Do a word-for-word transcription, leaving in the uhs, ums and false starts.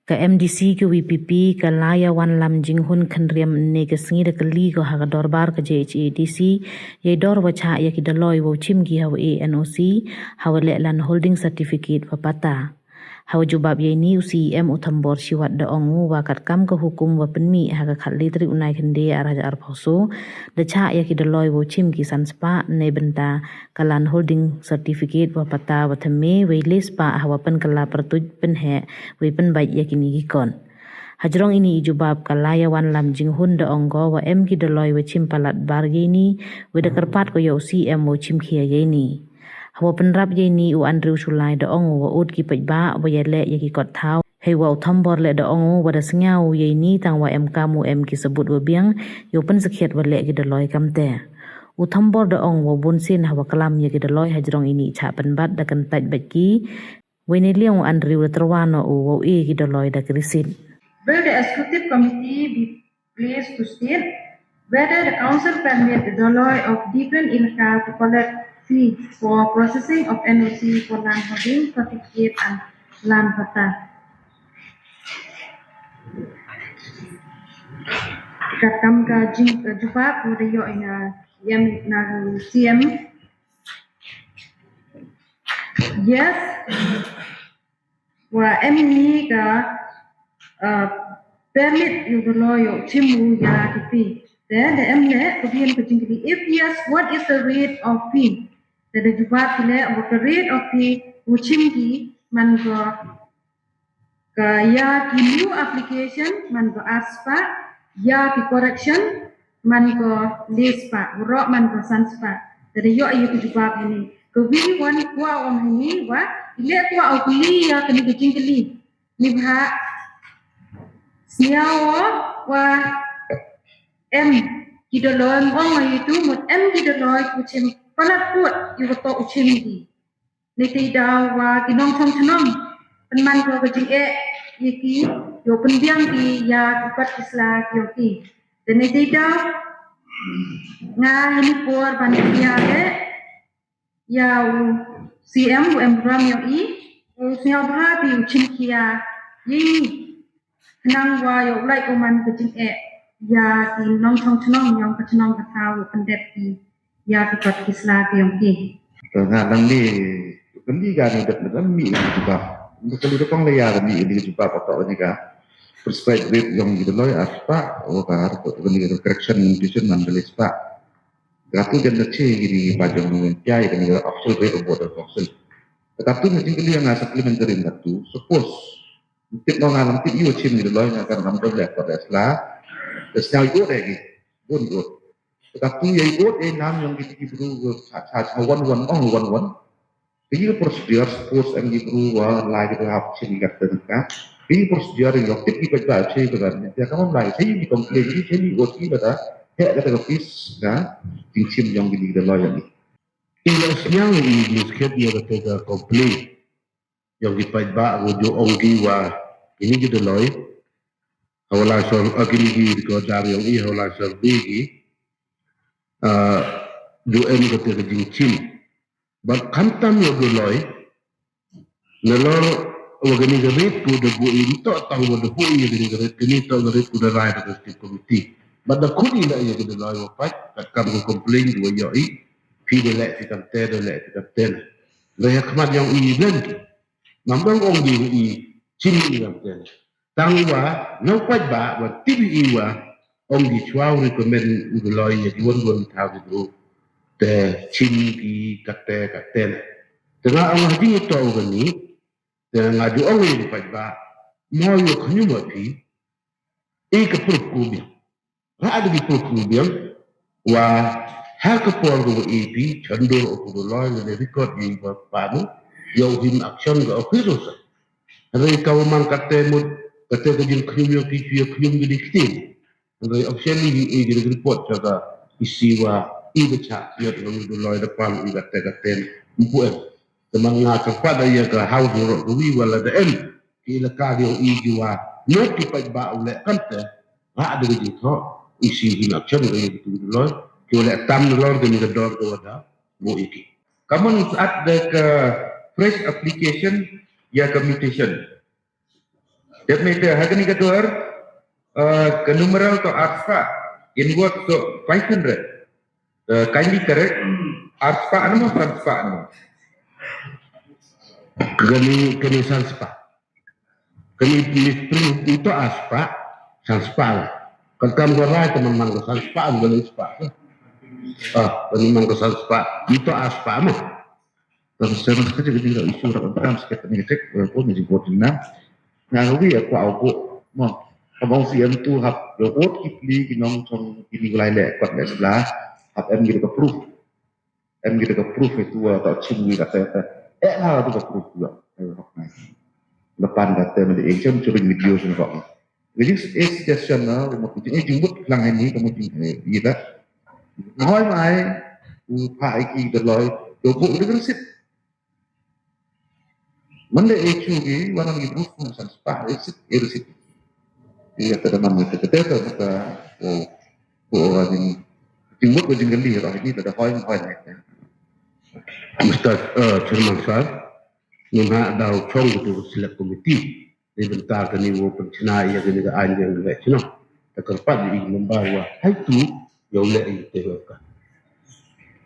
Ka M D C ka V P P ka la ya wan lam jinghun khynriam ne ka sngi da kylli ko ha ka dorbar ka J H A D C yei dor wa chah ya ki daloi wow chim ki ha wa e N O C, ha wa leh land holding certificate wa pata. Ha wa jubab yei ni u C E M u Thombor Shiwat da ong u wa kat kam ka hukum wa pynmih ha ka khatle tarik u Naikhynde ar hajar arphaw so, da chah ya ki daloi wow chim ki san spah ne bynta ka land holding certificate wa pata wa thymme wei le spah ha wa pynkylla pyrtuit pynheh wei pynbait ya ki ni ki kot. Hajrong ini i jubab ka la ya wan lam jinghun da ong ko wa em ki daloi wa chim palat bar yei ni, wei da kyrpad ko ya u C E M wow chim khia yei ni. Ha wa pynrap yei ni u Andrew Shullai da ong u wa ut ki paidbah wa ya leh ya ki kot thaw. Hei wa u Thombor leh da ong u wa da sngew u yei ni tang wa em kam u em ki sabut wa biang yow pynsakhiat wa leh ki daloi kamte. U Thombor da ong wa bun sien ha wa klam ya ki daloi hajrong ini i chah pynbat da kyntait bait ki. Wei ne liang u Andrew da tyrwa noh u wow e ki daloi da ki receipt. Will the executive committee be pleased to state whether the council permit the daloi of different elaka to collect fee for processing of N O C for land holding certificate and land patta? Kat kam ka jing ka jubab ko da yoh ya yam na C M. Yes. Wa em ni ka, uh, permit yow daloi yow chim u ya ki fee. Te da em le ka biang ka jingkylli, if yes, what is the rate of fee? Te da jubab ki le wa ka rate of fee u chim ki man ka, ka ya ki new application man ka ar spah, ya ki correction man ka le spah, waroh man ka san spah. Te da yoh ya ki jubab ini. Ka wi wan kwah ong ini wa i le kwah u kylli ya kani ka jingkylli. Ni bha sniaw wa em ki daloi, ong itu mut em ki daloi ku chim palat put i wa to u chim ki. Ni te daw wa ki nongchong chnong pynman ko ka jingeh ya ki, yow pynbiang ki ya ki kot ki sla ki yong ki. Te ni te daw nga ini por ban ya le ya u C M u em ram yong i, u sniaw bha bi u chim khia yei ni. Khnang wa yow lai ko man ka jingeh ya ki nongchong chnong yong ka chnong ka thaw, yow pyndep ki ya ki kot ki sla ki yong ki. Te nga dang ni, kani ka ni dep na mi ni ka jubab. Ni ka ni da kong la ya ni ni ka jubab, ka to ni ka prescribed rate yong ki daloi ar spah, o ka ar to ni ka correction limitation man ka le spah. Katu jan da che ki ni ba jong ni pia ya ka ni ka official rate of border council. Katu ni jingkylli nga supplementary katu. Suppose tip no nga lam tip yow chim ni daloi nga kan ram da le ko da sla. Da sniaw yow de ki bun yow. Katu ya i ot e nam yong ki ki bru cha cha cha wan wan ong wan wan. Ki procedure, suppose em ki bru wa lai ki hap chim ki kat ka. Ki procedure yong tip ki paidbah che ka ban. Ya ka man lai che ki complain ki che ki ot ki bata. He kata ka office na jingchim yong ki daloi yong ki. Ki la sniaw i ni skhet ya kata ka complain yong ki paidbah, ko ju ong ki wa ini ki daloi ha wa la sor, a, kini ki record dar yong i ha wa la survey ki, a, ju em kata ka jingchim. Bad khamtam ya u daloi nalor wa kani ka rate ko da buh i, nto tang wa da buh i ya kani ka rate, kani to ka rate ko da rai da ka state committee. Bad da khut i la ya ka daloi wa pait, kat kam ka complain wa yoh i, phi da leh phi kamte, da leh phi kamte na. Da ya khmat yong i blen ki. Nam dang ong di i chim i kamte na. Tang wa, nau pait ba, wa tip i wa, ong di chwa u recommend u daloi ya ki wan wan thaw ki bru. Te chim ki kate kate na. Te nga ong ha jing to u kani, te nga ju ong i pait ba, mo yow khñium wa phi, i ka proof ko biang. Ra da ki proof ko biang, wa ha ka por ko wa i phi, chandor o ko daloi, le record i wa panu, yow him action ka office o sa. Re ka wa man kate mut, kate ka jin khñium yow ki, yow khñium ki di ktin. Ngai officially i, i report cha ka isi wa i da cha, ya da ngi daloi da pan i kate kate mpu em. Te man nga ka pa da ya ka house ro ko wi wala da em. Ki la ka di i ji wa. Not ki pait ba u le kamte. Ra da ji tho. Isi hi na chan ga ya ki daloi. Ki le tam daloi da ni da dor ko da. Mo i ki. Kaman at da ka fresh application ya ka mutation. Dep ni te ha kani ka dur, uh, ka numeral to arspah, inward to five hundred. Uh, kindly correct, arspah namo, sanspah namo. Kani, kani sanspah. Kani ni proof ito arspah, sanspah la. Kan kam ko rai teman man ko sanspah, bukan spah. Ah, kani man ko sanspah, ito arspah mo. Kan saya nak kerja kerja isu rak kan sikit ni cek, eh, pun ni buat ni. Nga wi aku au ko mo. Ka bang si em tu hap, ya vote ki pli ki nongchong ki ni lai le kwat le sla. Hap em ki ka proof. Em ki ka proof itu, ah, ta chim wi kata kata. Eh, na tu ka proof tu. Eh, hok na. Depan kata mali action chubin video sini kok. Jadi, eh, suggestion na, mo ki jing, eh, jing buat lang ini, kamu jing, eh, iya tak? Hoi mai, u pa iki de loi, do bu de receipt. Mande e chu gi, wanan gi proof mo sanspah, e sit, e sit. Iya, tada man, tada, tada, tada, o, o, wanan, jingmut ko jinggali, ro, ini tada hoi, hoi, hoi. Mister, eh, Chairman Sir, ni ha daw chong ko tu select committee. Ni bynta kani wow pynchna iya kani ka aiñ yang le chno. Ta kyrpad i member wa hai tu, yow le i te ka.